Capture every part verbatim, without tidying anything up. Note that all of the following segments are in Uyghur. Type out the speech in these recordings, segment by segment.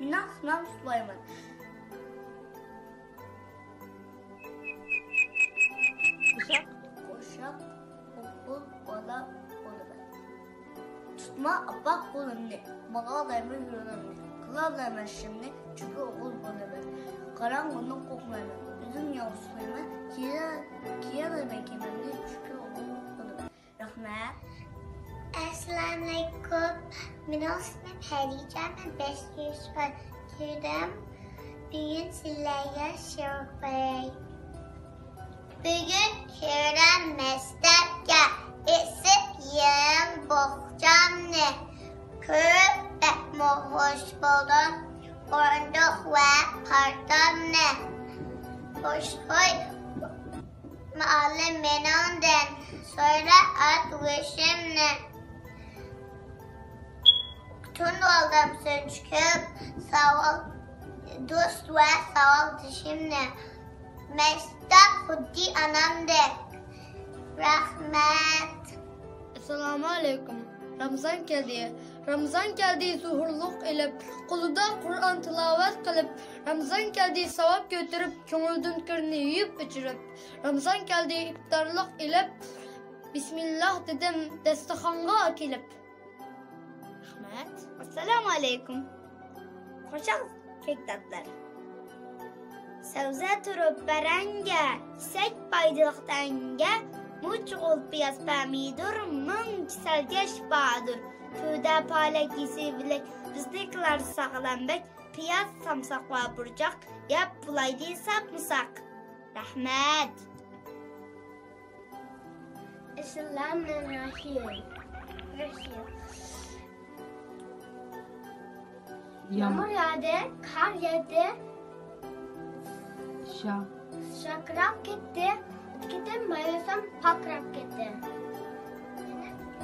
مېنىڭ ئىسمىم سۇلايمان. قوشاق. قوشاق ئوغۇل بالا بولىمەن. تۇتما ئاپا قولۇمنى، باغلايمەن يولۇمنى، قىلالايمەن ئىشىمنى، چۈنكى ئوغۇل بولىمەن. قاراڭغۇدىن قورقمايمەن، ئۆزۈم يالغۇز سۇلايمەن، كىيە-، كىيەلەيمەن كىيىمىمنى، چۈنكى ئوغۇل بولىمەن. رەھمەت. ئەسسالامۇئەلەيكۇم. مېنىڭ ئىسمىم خەدىچە، مەن بەش ياشقا كىردىم. بۈگۈن سىلەرگە شېئىر ئوقۇي. بۈگۈن كىرىمەن مەكتەپكە، ئېسىپ يېرىم بوخچامنى. كۆرۈپ بەكمۇ خۇش بولدۇم، ئورۇندۇق ۋە پارتامنى. خۇشخۇي مۇئەللىم مېنىڭدىن سورىدى ئات بېشىمنى. تۇنۇۋالدىم سۆزچۈكۈم، ساۋاق دوست ۋە ساۋاقدىشىمنى. مەكتەپ خۇددى ئانامدەك. رەھمەت. ئەسسالامۇئەلەيكۇم. رامىزان كەلدى. رامىزان كەلدى زۇھۇرلۇق ئېلىپ، قولىدا قۇرئان تىلاۋەت قىلىپ. رامىزان كەلدى ساۋاب كۆتۈرۈپ، كۆڭۈلدىن كىرنى يۇيۇپ ئۆچۈرۈپ. رامىزان كەلدى ئىپتارلىق ئېلىپ، بىسمىللاھ دېدىم دەستىخانغا كېلىپ. رەھمەت. ئەسسالامۇئەلەيكۇم. قوشاق كۆكتاتلار. سەۋزە تۇرۇپ بەرەڭگە، يېسەك پايدىلىق تەنگە. مۇچ ئوغۇل پىياز پەمىدۇر، مىڭ كېسەلگە شىپادۇر. تۆدە پالەك يېسە بىلەك، بىزنىڭكىلەر ساغلام بەك. پىياز، سامساق ۋە پۇرچاق، يەپ بولايلى ساپمۇساق. رەھمەت. ئەسسالامۇئەلەيكۇم. يامغۇر ياغدى، قار ياغدى. شا. شاكىراپ كەتتى. كېتىپ مايوسام پاكراپ كەتتى.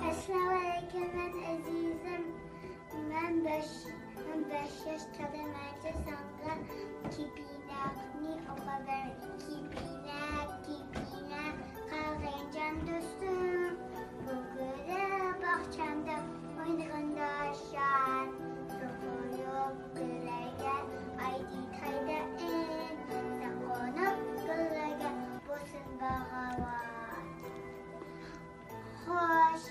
ئەسسالامۇئەلەيكۇم، مەن ئەزىزىم. مەن بەش، مەن بەش ياش تالىماچە ساڭا كېپىنەكنى ئوقۇپ بېرەي. كېپىنەك، كېپىنەك، قالغىن جان دوستۇم. بۇ گۈلى باغچامدا ئوينىغىندا شاد. سوقۇلۇپ گۈللەرگە ئايدى تايدا ئىن. سەن قونۇپ گۈللەرگە بولسۇن باغاۋات. خوش.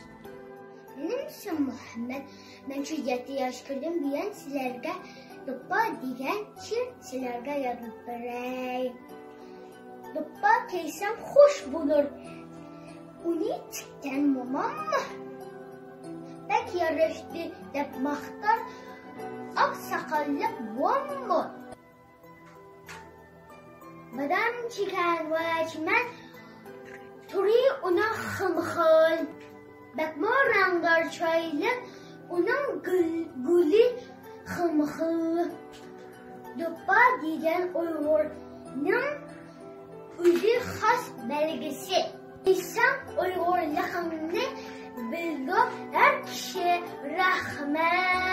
مېنىڭ ئىسمىم مۇھەممەد. مەن شۇ يەتتە ياشقا كىردىم. بۈگۈن سىلەرگە دوپپا دېگەن شېئىر سىلەرگە يادلاپ بېرەي. دوپپا كىيسەم خوش بولۇر. ئۇنى تىككەن مومام بەك ياراشتى دەپ ماختار ئاق ساقاللىق بوۋاممۇ. بادام، چىگەن ۋە چىمەن تۈرى ئۇنىڭ خىلمۇ خىل. بەكمۇ رەڭدار چىرايلىق ئۇنىڭ گۈل-، گۈلى خىلمۇ خىل. دوپپا دېگەن ئۇيغۇرنىڭ ئۆزى خاس بەلگىسى. دېسەڭ ئۇيغۇرلۇقۇڭنى بىلىدۇ ھەر كىشى. رەھمەت.